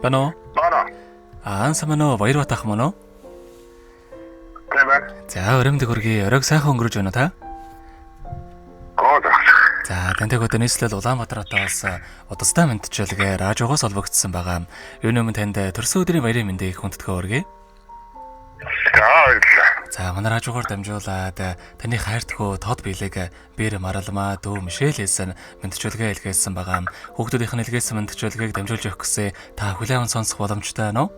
Байна уу? Байна. Аа, сайн уу? Баяр батах мөн үү? Тийм байна. За, өрөмдөг хүргэе. Оройг сайхан өнгөрөж байна уу та? Гоо за. За, тантай хөдөө нийслэл Улаанбаатар хотоос удастай мэдчилгээ радиогоос холбогдсон байгаа. Юуны өмнө танд төрсөн өдрийн баярын мэндийг хүндэтгэн хүргэе. За, баярлалаа. За, манай радиогоор дамжуулаад таны хайрт хөө тод биелэг Бэр Маралмаа дүү Мишель хэлсэн мэдчилгээ илгээсэн байгаа. Хүүхдүүдийнх нь илгээсэн мэдчилгээг дамжуулж өгөх гэсэн та хүлээн аван сонсох боломжтой байна уу?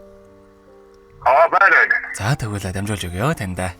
Аа, байна. За, тэгвэл дамжуулж өгье танд.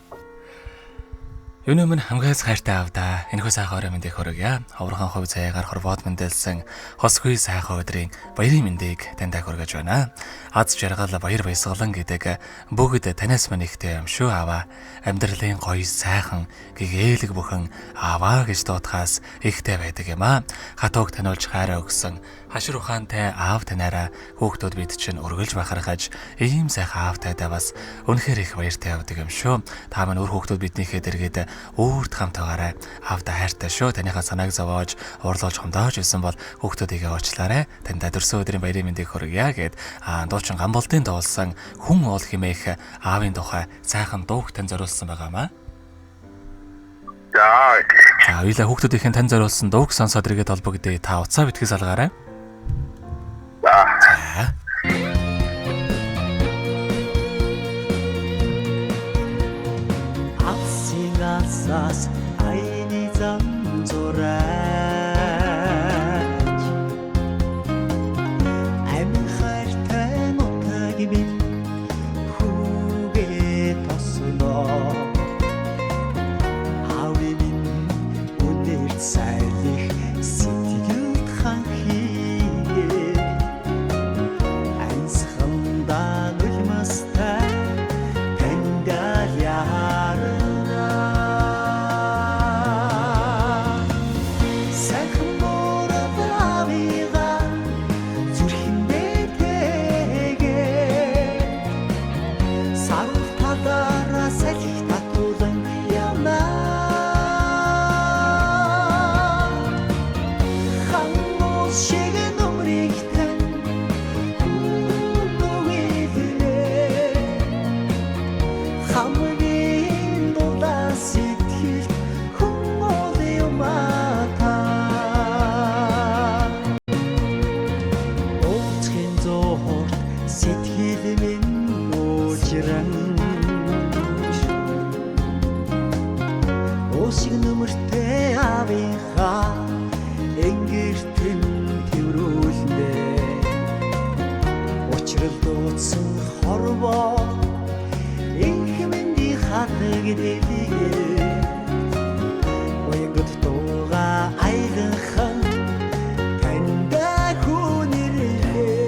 Юуны өмнө хамгаас хайртай авда. Энэхүү сайхан орой мэндийг хүргье. Ховрхон хувь цайгаар хорвоод мэндэлсэн хосгүй сайхан өдрийн баярын мэндийг таньд хүргэж байна. Аз жаргал баяр баясгалан гэдэг бүгд танаас минь ихтэй юм шүү аваа. Амьдралын гоё сайхан гэгээлэг бүхэн аваа гэж дуудахаас ихтэй байдаг юм аа. Хатууг таниулж хайраа өгсөн хашир ухаантай аав танаараа хүүхдүүд бид чинь өргөлж бахархаж ийм сайхан аавтайдаа бас үнэхээр их баяртай явдаг юм шүү. Та маань өөр хүүхдүүд биднийхээ дэргэд өөрт хамтаагаарай. Аавда хайртай шүү. Таныхаа санааг зовоож, уурлуулж хомдоож исэн бол хүүхдүүдийгээ уучлаарай. Танд төрсөн өдрийн баярын мэндийг хүргье гэд дуучин Гамболдын дуулсан хүн уул химээх аавын тухай сайхан дууг тань зориулсан байгаамаа. За. За, уйлаа хүүхдүүдийнхэн тань зориулсан дууг сонсоод иргээд холбогдъё. Та уцаа битгий салгаарай. За. За. Алсын алсаас айны зам зураач амин хайртай нутаг минь хүүгээ тосноо аавын минь үнэрт сайлих сэтгэлд хан хийгээ ансхандаа нулимстай тандал ярна. Сайхан мурад авига зүрхэндээ тэгээ сарул талаараа салхи татуулан явна. Хан уус шиг нүмрийг тань нүгэлээ хамгийн дулаан сэтгэлд хүн бол юм аа та. Уулзахын зуурт сэтгэл минь уужран уусыг нүмертэй аавынхаа энгэртэн тэрврүүлнэ. Учрал дуудсан хорвоо инх мэндий хадаг дэлгээ уянгад дууга аяланхан таньда хүнэрлээ.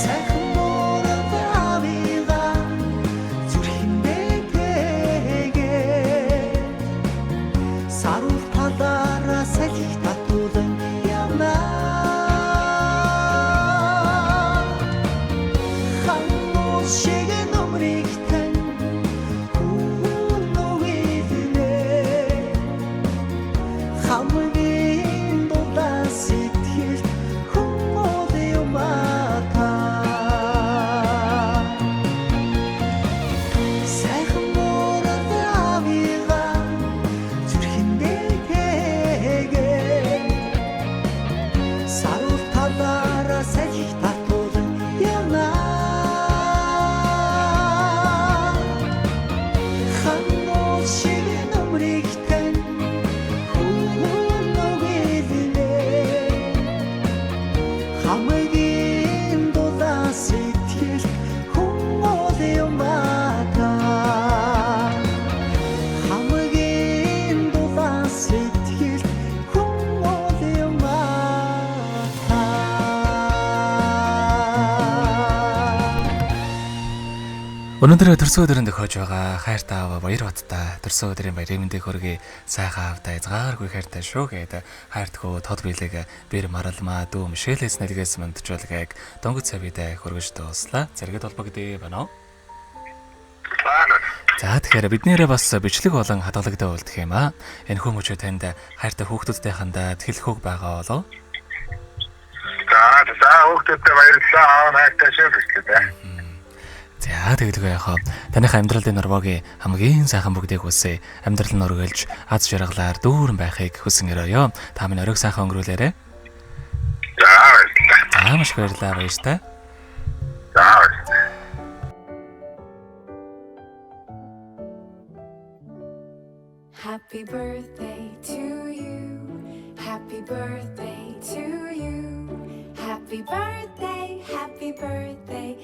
Сайхан мурад авига зүрхэндээ тэгээ сарул талаараа салхи татуулан явна. Хан уус шиг нүмрийг тань хүн нүгэлээ хамгийн дулаан сэтгэлд хүн бол юм аа та. Сайхан мурад авига зүрхэндээ тэгээ сарул талаараа салхи татуулан явна. Хан уус шиг нүмрийг тань хүн нүгэлээ хамгийн дулаан сэтгэлд хүн бол юм аа та. Хамгийн дулаан сэтгэлд хүн бол юм аа та. Өнөөдөр төрсөн өдрөнд тохиож байгаа хайртай аав баяр баттай төрсөн өдрийн баярын мэндийг хүргэе. Сайхан аавда хязгааргүй хайртай шүү гээд хайрт хөө тод биелэг Бэр Маралмаа дүү Мишелээс нэлгээс мандчуулгайг донгоц цавидаа хүргэж дууслаа. Зэрэгэд холбогдъё байна уу? Байна. За, тэгэхээр биднээрээ бас бичлэг болон хадгалагдаа үлдэх юм аа. Энэхүү мөчөө танд хайртай хүүхдүүдтэй хандаад хэлэх үг байгаа болов? За хүүхдүүдтэй баярлалаа. Аав нааштай шүү дээ. За тэгэлгүй яах вэ? Таных амьдралын нурвогийн хамгийн сайхан бүгдийг хүсье. Амьдрал нь үргэлж аз жаргалаар дүүрэн байхыг хүсэн өрөөё. Та минь оройг сайхан өнгөрүүлээрэй. За баярлалаа. За маш их баярлалаа баяртай. За баярлалаа. Happy birthday to you. Happy birthday to you. Happy birthday, happy birthday,